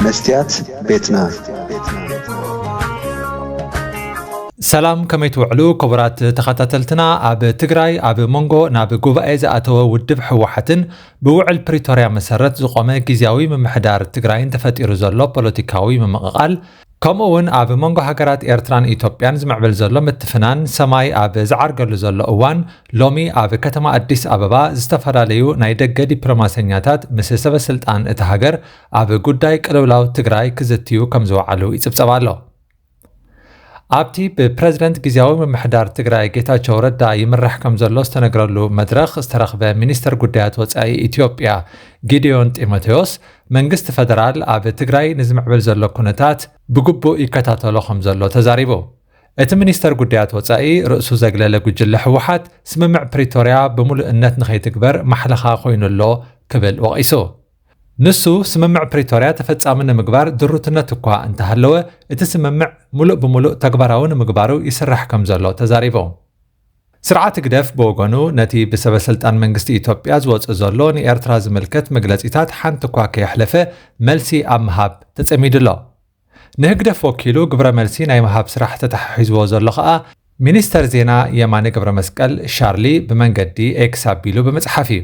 መስትያት ቤትና። ሰላም፣ ከመይ ትውዕሉ ክቡራት ተኸታተልትና? ኣብ ትግራይ ኣብ መንጎ ናብ ጉባኤ ዝኣተወ ውድብ ህወሓትን ብውዕል ፕሪቶርያ መሰረት ዝቆመ ግዝያዊ ምምሕዳር ትግራይን ተፈጢሩ ዘሎ ፖለቲካዊ ምምቕቓል፣ ከምኡ እውን ኣብ መንጎ ሃገራት ኤርትራን ኢትዮጵያን ዝምዕብል ዘሎ ምትፍናን ሰማይ ኣብ ዝዓርገሉ ዘሎ እዋን፣ ሎሚ ኣብ ከተማ ኣዲስ ኣበባ ዝተፈላለዩ ናይ ደገ ዲፕሎማሰኛታት ምስ ሰበ ስልጣን እታ ሃገር ኣብ ጉዳይ ቅልውላው ትግራይ ክዝትዩ ከም ዝወዓሉ ይጽብጸብ ኣሎ። ኣብቲ ብፕረዚደንት ግዝያዊ ምምሕዳር ትግራይ ጌታቸው ረዳ ይምራሕ ከም ዘሎ ዝተነግረሉ መድረኽ ዝተረኽበ ሚኒስተር ጉዳያት ወጻኢ ኢትዮጵያ ጊዲዮን ጢሞቴዎስ፣ መንግስቲ ፈደራል ኣብ ትግራይ ንዝምዕብል ዘሎ ኩነታት ብግቡእ ይከታተሎ ከም ዘሎ ተዛሪቡ። እቲ ሚኒስተር ጉዳያት ወጻኢ ርእሱ ዘግለለ ጉጅለ ህወሓት ስምምዕ ፕሪቶርያ ብምሉእነት ንኸይትግበር ማሕለኻ ኮይኑ ኣሎ ክብል ወቒሱ። ንሱ ስምምዕ ፕሪቶርያ ተፈጻሚ ንምግባር ድሩትነት እኳ እንተሃለወ፣ እቲ ስምምዕ ሙሉእ ብሙሉእ ተግባራዊ ንምግባሩ ይስራሕ ከም ዘሎ ተዛሪቡ። ስርዓት ህግደፍ ብወገኑ ነቲ ብሰበ ስልጣን መንግስቲ ኢትዮጵያ ዝወጽእ ዘሎ ንኤርትራ ዝምልከት መግለጺታት ሓንቲ እኳ ከየሕለፈ መልሲ ኣብ ምሃብ ተጸሚዱ ኣሎ። ንህግደፍ ወኪሉ ግብረ መልሲ ናይ ምሃብ ስራሕ ተተሓሒዝዎ ዘሎ ከኣ ሚኒስተር ዜና የማነ ገብረ መስቀል ሻርሊ ብመንገዲ ኤክስ ኣቢሉ ብምጽሓፍ እዩ።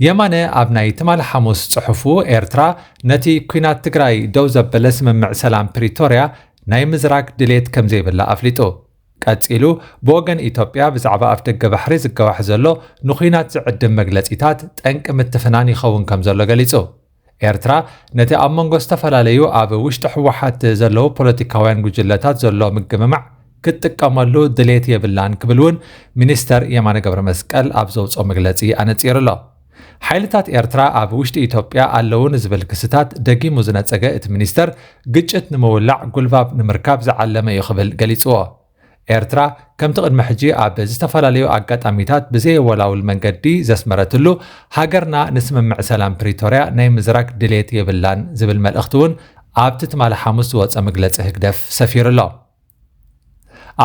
የማነ ኣብ ናይ ትማሊ ሓሙስ ጽሑፉ፣ ኤርትራ ነቲ ኲናት ትግራይ ደው ዘበለ ስምምዕ ሰላም ፕሪቶርያ ናይ ምዝራግ ድሌት ከም ዘይብላ ኣፍሊጡ። ቀጺሉ፣ ብወገን ኢትዮጵያ ብዛዕባ ኣፍደገ ባሕሪ ዝገዋሕ ዘሎ ንኲናት ዝዕድም መግለጺታት ጠንቂ ምትፍናን ይኸውን ከም ዘሎ ገሊጹ። ኤርትራ ነቲ ኣብ መንጎ ዝተፈላለዩ ኣብ ውሽጢ ህወሓት ዘለዉ ፖለቲካውያን ጉጅለታት ዘሎ ምግምማዕ ክትጥቀመሉ ድሌት የብላን ክብል እውን ሚኒስተር የማነ ገብረ መስቀል ኣብ ዘውፅኦ መግለፂ ኣነፂሩ ኣሎ። ሓይልታት ኤርትራ ኣብ ውሽጢ ኢትዮጵያ ኣለዉ ንዝብል ክስታት ደጊሙ ዝነፀገ እቲ ሚኒስተር፣ ግጭት ንምውላዕ ጉልባብ ንምርካብ ዝዓለመ እዩ ክብል ገሊፅዎ። ኤርትራ ከምቲ ቅድሚ ሕጂ ኣብ ዝተፈላለዩ ኣጋጣሚታት ብዘየወላውል መንገዲ ዘስመረትሉ፣ ሃገርና ንስምምዕ ሰላም ፕሪቶርያ ናይ ምዝራግ ድሌት የብላን ዝብል መልእኽቲ እውን ኣብቲ ትማሊ ሓሙስ ዝወፀ መግለፂ ህግደፍ ሰፊሩ ኣሎ።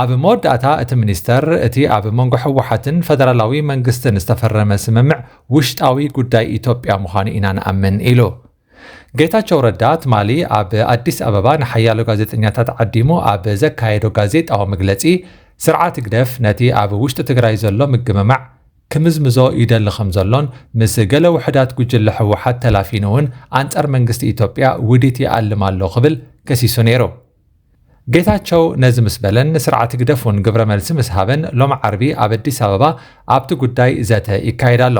ኣብ መወዳእታ እቲ ሚኒስተር፣ እቲ ኣብ መንጎ ህወሓትን ፈደራላዊ መንግስትን ዝተፈረመ ስምምዕ ውሽጣዊ ጉዳይ ኢትዮጵያ ምዃኑ ኢና ንኣምን ኢሉ። ጌታቸው ረዳ ትማሊ ኣብ ኣዲስ ኣበባ ንሓያሎ ጋዜጠኛታት ዓዲሙ ኣብ ዘካየዶ ጋዜጣዊ መግለጺ፣ ስርዓት ህግደፍ ነቲ ኣብ ውሽጢ ትግራይ ዘሎ ምግምማዕ ክምዝምዞ ይደሊ ከም ዘሎን ምስ ገለ ውሑዳት ጉጅለ ህወሓት ተላፊኑ እውን ኣንጻር መንግስቲ ኢትዮጵያ ውዲት ይኣልም ኣሎ ክብል ከሲሱ ነይሩ። ጌታቸው ነዚ ምስ በለን ንስርዓት ህግደፍ እውን ግብረ መልሲ ምስ ሃበን ሎም ዓርቢ ኣብ ኣዲስ ኣበባ ኣብቲ ጉዳይ ዘተ ይካየድ ኣሎ።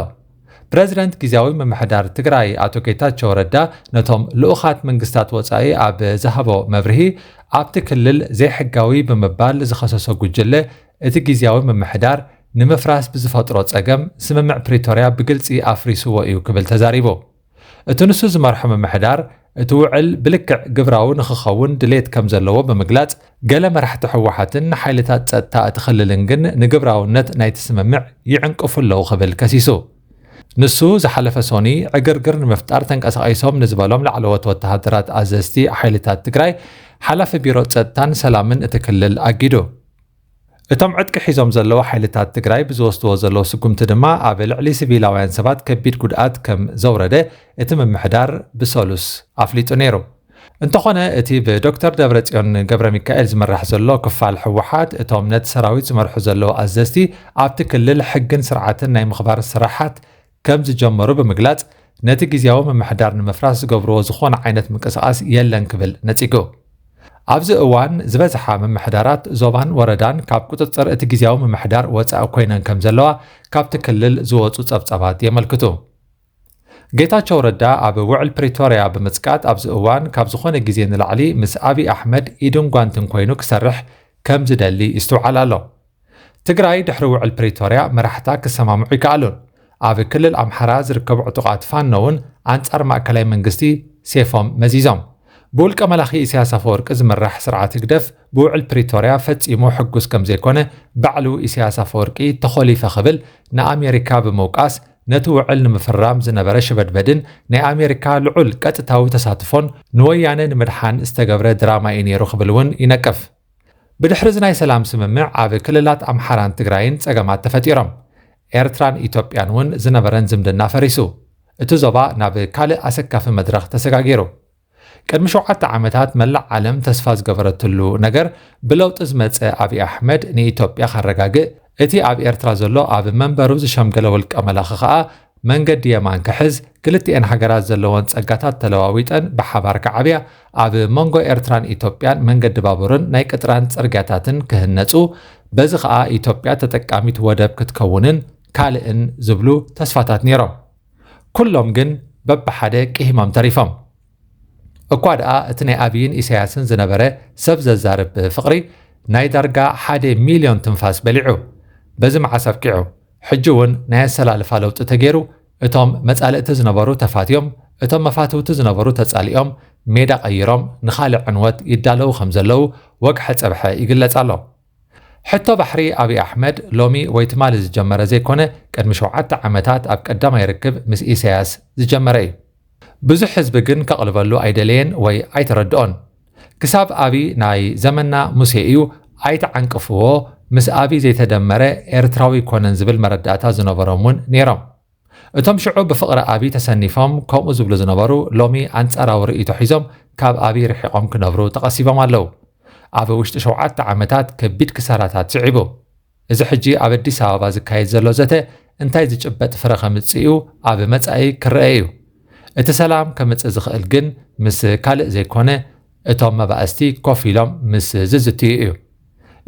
ፕረዚደንት ግዝያዊ ምምሕዳር ትግራይ ኣቶ ጌታቸው ረዳ ነቶም ልኡኻት መንግስታት ወጻኢ ኣብ ዝሃቦ መብርሂ ኣብቲ ክልል ዘይሕጋዊ ብምባል ዝኸሰሶ ጉጅለ እቲ ግዝያዊ ምምሕዳር ንምፍራስ ብዝፈጥሮ ጸገም ስምምዕ ፕሪቶርያ ብግልጺ ኣፍሪስዎ እዩ ክብል ተዛሪቡ። እቲ ንሱ ዝመርሖ ምምሕዳር እቲ ውዕል ብልክዕ ግብራዊ ንኽኸውን ድሌት ከም ዘለዎ ብምግላጽ፣ ገለ መራሕቲ ህወሓትን ሓይልታት ጸጥታ እቲ ክልልን ግን ንግብራውነት ናይቲ ስምምዕ ይዕንቅፉ ኣለዉ ክብል ከሲሱ። ንሱ ዝሓለፈ ሶኒ ዕግርግር ንምፍጣር ተንቀሳቒሶም ንዝበሎም ላዕለዎት ወተሃደራት ኣዘዝቲ ሓይልታት ትግራይ፣ ሓላፊ ቢሮ ጸጥታን ሰላምን እቲ ክልል ኣጊዱ። እቶም ዕጥቂ ሒዞም ዘለዉ ሓይልታት ትግራይ ብዝወስድዎ ዘለዉ ስጉምቲ ድማ ኣብ ልዕሊ ሲቪላውያን ሰባት ከቢድ ጉድኣት ከም ዘውረደ እቲ ምምሕዳር ብሰሉስ ኣፍሊጡ ነይሩ። እንተኾነ እቲ ብዶክተር ደብረጽዮን ገብረ ሚካኤል ዝምራሕ ዘሎ ክፋል ህወሓት እቶም ነቲ ሰራዊት ዝመርሑ ዘለዉ ኣዘዝቲ ኣብቲ ክልል ሕግን ስርዓትን ናይ ምኽባር ስራሓት ከም ዝጀመሩ ብምግላጽ፣ ነቲ ግዝያዊ ምምሕዳር ንምፍራስ ዝገብርዎ ዝኾነ ዓይነት ምንቅስቓስ የለን ክብል ነጺጉ። ኣብዚ እዋን ዝበዝሓ ምምሕዳራት ዞባን ወረዳን ካብ ቁጽጽር እቲ ግዝያዊ ምምሕዳር ወጻኢ ኮይነን ከም ዘለዋ ካብቲ ክልል ዝወጹ ጸብጻባት የመልክቱ። ጌታቸው ረዳ ኣብ ውዕል ፕሪቶርያ ብምጽቃጥ ኣብዚ እዋን ካብ ዝኾነ ግዜ ንላዕሊ ምስ ኣብይ ኣሕመድ ኢድን ጓንትን ኮይኑ ክሰርሕ ከም ዝደሊ ይስትውዓል ኣሎ። ትግራይ ድሕሪ ውዕል ፕሪቶርያ መራሕታ ክሰማምዑ ይከኣሉን ኣብ ክልል ኣምሓራ ዝርከቡ ዕጡቓት ፋኖ እውን ኣንጻር ማእከላይ መንግስቲ ሴፎም መዚዞም። ብውልቀ መላኺ ኢሳያስ ኣፈወርቂ ዝምራሕ ስርዓት ህግደፍ ብውዕል ፕሪቶርያ ፈጺሙ ሕጉስ ከም ዘይኮነ ባዕሉ ኢሳያስ ኣፈወርቂ ተኾሊፈ ክብል ንኣሜሪካ ብምውቃስ ነቲ ውዕል ንምፍራም ዝነበረ ሽበድበድን ናይ ኣሜሪካ ልዑል ቀጥታዊ ተሳትፎን ንወያነ ንምድሓን ዝተገብረ ድራማ እዩ ነይሩ ክብል እውን ይነቅፍ። ብድሕሪ እዚ ናይ ሰላም ስምምዕ ኣብ ክልላት ኣምሓራን ትግራይን ጸገማት ተፈጢሮም። ኤርትራን ኢትዮጵያን እውን ዝነበረን ዝምድና ፈሪሱ። እቲ ዞባ ናብ ካልእ ኣሰካፊ መድረኽ ተሰጋጊሩ። ቅድሚ ሸውዓተ ዓመታት መላእ ዓለም ተስፋ ዝገበረትሉ ነገር፣ ብለውጢ ዝመጸ ኣብይ ኣሕመድ ንኢትዮጵያ ከረጋግእ፣ እቲ ኣብ ኤርትራ ዘሎ ኣብ መንበሩ ዝሸምገለ ውልቀ መላኺ ከኣ መንገዲ የማን ክሕዝ፣ ክልቲኤን ሃገራት ዘለወን ጸጋታት ተለዋዊጠን ብሓባር ክዓብያ፣ ኣብ መንጎ ኤርትራን ኢትዮጵያን መንገዲ ባቡርን ናይ ቅጥራን ጽርግያታትን ክህነጹ፣ በዚ ከኣ ኢትዮጵያ ተጠቃሚት ወደብ ክትከውንን ካልእን ዝብሉ ተስፋታት ነይሮም። ኩሎም ግን በብሓደ ቅሂሞም ተሪፎም። እኳ ደኣ እቲ ናይ ኣብይን ኢሳያስን ዝነበረ ሰብ ዘዛርብ ፍቕሪ ናይ ዳርጋ ሓደ ሚልዮን ትንፋስ በሊዑ። በዚ መዓስ ኣብቂዑ? ሕጂ እውን ናይ ኣሰላልፋ ለውጢ ተገይሩ፣ እቶም መጻልእቲ ዝነበሩ ተፋትዮም፣ እቶም መፋትውቲ ዝነበሩ ተጻሊኦም፣ ሜዳ ቀይሮም ንኻልእ ዕንወት ይዳለዉ ከም ዘለዉ ወግሐ ጸብሐ ይግለጽ ኣሎ። ሕቶ ባሕሪ ኣብይ ኣሕመድ ሎሚ ወይ ትማሊ ዝጀመረ ዘይኮነ፣ ቅድሚ ሸውዓተ ዓመታት ኣብ ቀዳማይ ርክብ ምስ ኢሳያስ ዝጀመረ እዩ። ብዙሕ ህዝቢ ግን ከቕልበሉ ኣይደለየን ወይ ኣይተረድኦን። ክሳብ ኣብይ ናይ ዘመንና ሙሴ እዩ፣ ኣይተዓንቅፍዎ፣ ምስ ኣብይ ዘይተደመረ ኤርትራዊ ኣይኮነን ዝብል መረዳእታ ዝነበሮም እውን ነይሮም። እቶም ሽዑ ብፍቕሪ ኣብይ ተሰኒፎም ከምኡ ዝብሉ ዝነበሩ፣ ሎሚ ኣንጻራዊ ርእይቶ ሒዞም ካብ ኣብይ ርሒቖም ክነብሩ ተቐሲቦም ኣለዉ። ኣብ ውሽጢ ሸውዓተ ዓመታት ከቢድ ክሳራታት ስዒቡ። እዚ ሕጂ ኣብ ኣዲስ ኣበባ ዝካየድ ዘሎ ዘተ እንታይ ዝጭበጥ ፍረ ከምጽእ እዩ ኣብ መጻኢ ክረአ እዩ። እቲ ሰላም ከምጽእ ዝኽእል ግን ምስ ካልእ ዘይኮነ፣ እቶም መባእስቲ ኮፍ ኢሎም ምስ ዝዝትዩ እዩ።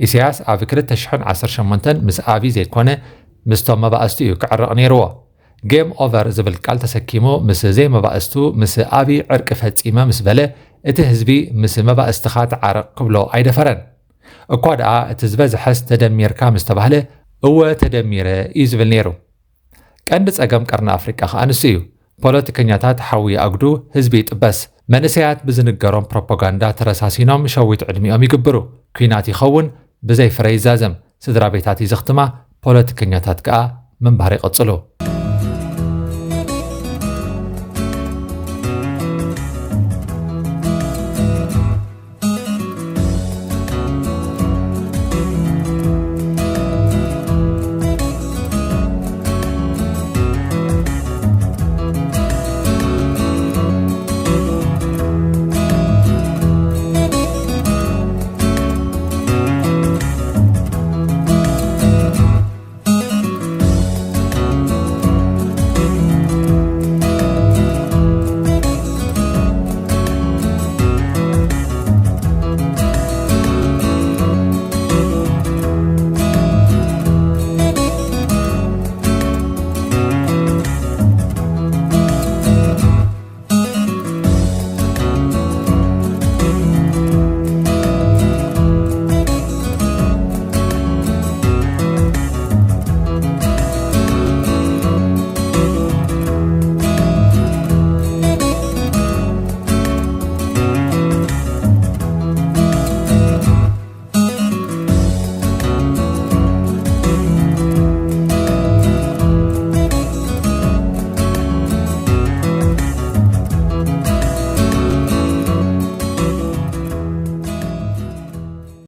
ኢሳያስ ኣብ ክልተ ሽሕን ዓሰርተ ሸሞንተን ምስ ኣብይ ዘይኮነ፣ ምስቶም መባእስቲ እዩ ክዕረቕ ነይርዎ። ጌም ኦቨር ዝብል ቃል ተሰኪሙ ምስ ዘይመባእስቱ ምስ ኣብይ ዕርቂ ፈጺመ ምስ በለ፣ እቲ ህዝቢ ምስ መባእስትኻ ተዓረቕ ክብሎ ኣይደፈረን። እኳ ደኣ እቲ ዝበዝሐስ ተደሚርካ ምስ ተባህለ፣ እወ ተደሚረ እዩ ዝብል ነይሩ። ቀንዲ ጸገም ቀርኒ ኣፍሪቃ ከኣ ንሱ እዩ። ፖለቲከኛታት ሓዊ ይኣግዱ፣ ህዝቢ ይጥበስ። መንእሰያት ብዝንገሮም ፕሮፓጋንዳ ተረሳሲኖም ሸዊት ዕድሚኦም ይግብሩ። ኲናት ይኸውን፣ ብዘይ ፍረ ይዛዘም። ስድራ ቤታት ይዘኽትማ፣ ፖለቲከኛታት ከኣ ምንባር ይቕጽሉ።